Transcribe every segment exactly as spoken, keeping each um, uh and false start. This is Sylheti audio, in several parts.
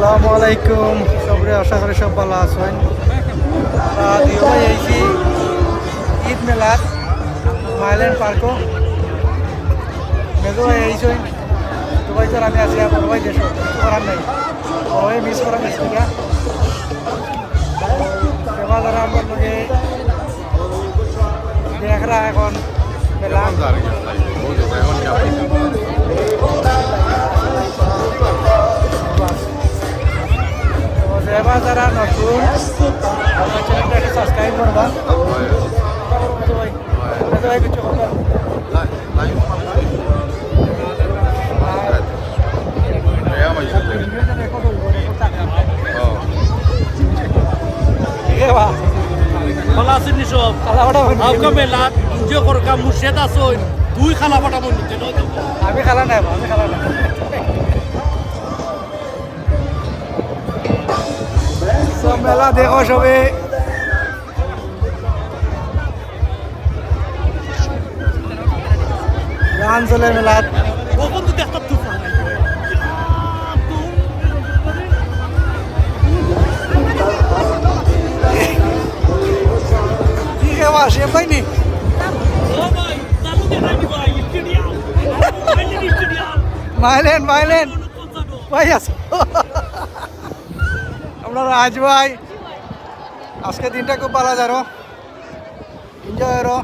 আসসালামু আলাইকুম, সবরে আশা করি সব ভালা আছইন। আহ, দুইও ভাই আইছি ঈদ মেলাত মাইলেন পার্কো। মেজো ভাই আইছইন, তো ভাই তোর আমি আছি, আর বড় ভাই দেশো, কিছু করার নাই। বড় ভাই মিস করা মিস করিয়া। এবার যারা আমার লগে দেখরা এখন মেলা। তো এবার যারা নতুন, আমার চ্যানেলটা একটু সাবস্ক্রাইব করবা। তো ভাই, তো ভাই কিছু কথা। ভালা আছইন নি সব? খালা ফাটা বন্ধু। আউক্কা মেলা, এনজয় করউক্কা, মুর্শেদ আছইন, দুই খালা ফাটা বন্ধু, কেন হইতো? আমি খালা নাই, আমি খালা নাই। সব মেলা দেখো সবে। গান চলে মেলাত। কখন তো দেখতাম তুফান। কি রে বা, সে পাইনি? ও ভাই, চালু দেখাইনি ভাই, স্টেডিয়াম। স্টেডিয়াম। মাইলেন, মাইলেন। ভাই আছো? আমরা রাজ ভাই। আজকে দিনটা খুব ভালা যারো। এনজয় করো।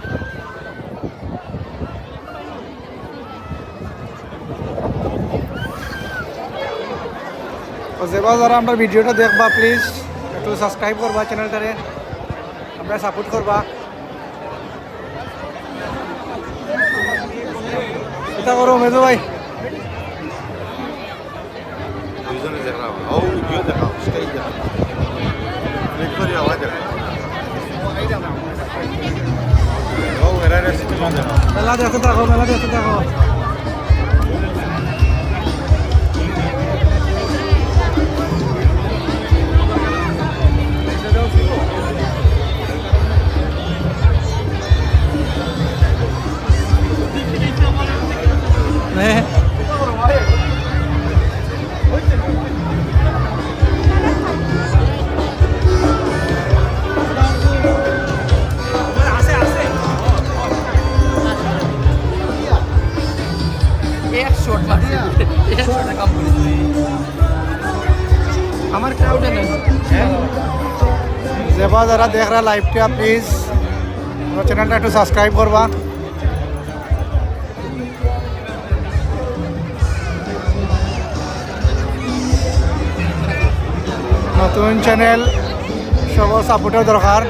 তো যেবা যারা আমরার ভিডিওটা দেখবা, প্লিজ একটু সাবস্ক্রাইব করবা চ্যানেলটারে, আমরারে সাপোর্ট করবা। এটা করো মেজো ভাই। দুইজনে দেখরা। ও, ভিডিও দেখাও, স্টাইল দেখাও। ক্লিক করি আবার দেখাও। ও, এরা রেসিপি না দেখাও। মেলা দেখতে থাকো, মেলা দেখতে থাকো। আমার ক্রাউডে নাই। যেবা যারা দেখরা লাইভটা, প্লিজ আমার চ্যানেলটা একটু সাবস্ক্রাইব করবা। নতুন চ্যানেল, সব সাপোর্টের দরকার।